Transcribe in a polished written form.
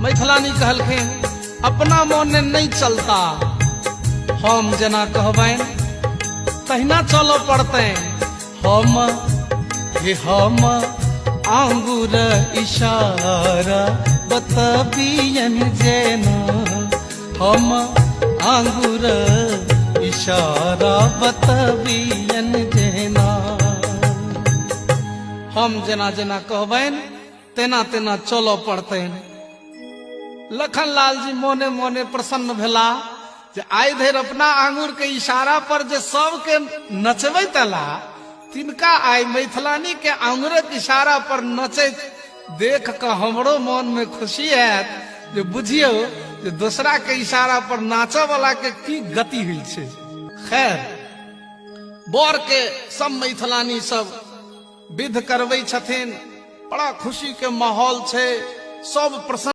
मैथिलानी कहलखिन, अपना मोने नहि चलता, हम जेना कहबनि तहिना चलऽ पड़तनि। हम हे हम आंगुर इशारा बतबियन जेना, हम आंगुर इशारा बतबियन जेना। हम जेना जेना कहबनि तेना तेना चलऽ पड़तनि। लखन लाल जी मोने मोने प्रसन्न भेला जे आइ धरि अपना आंगुर के इशारा पर जे सबके नचबैत अला, तिनका आइ मैथिलानी के आंगुरक इशारा पर नचैत देख कऽ हमरो मन में खुशी हैत जे बुझियौ जे दोसरा के इशारा पर नाचऽ वाला के की गति होइ छै। खैर, बर के सब मैथिलानी सब विध करबै छथिन, बड़ा खुशी के माहौल छै, सब प्रसन्न।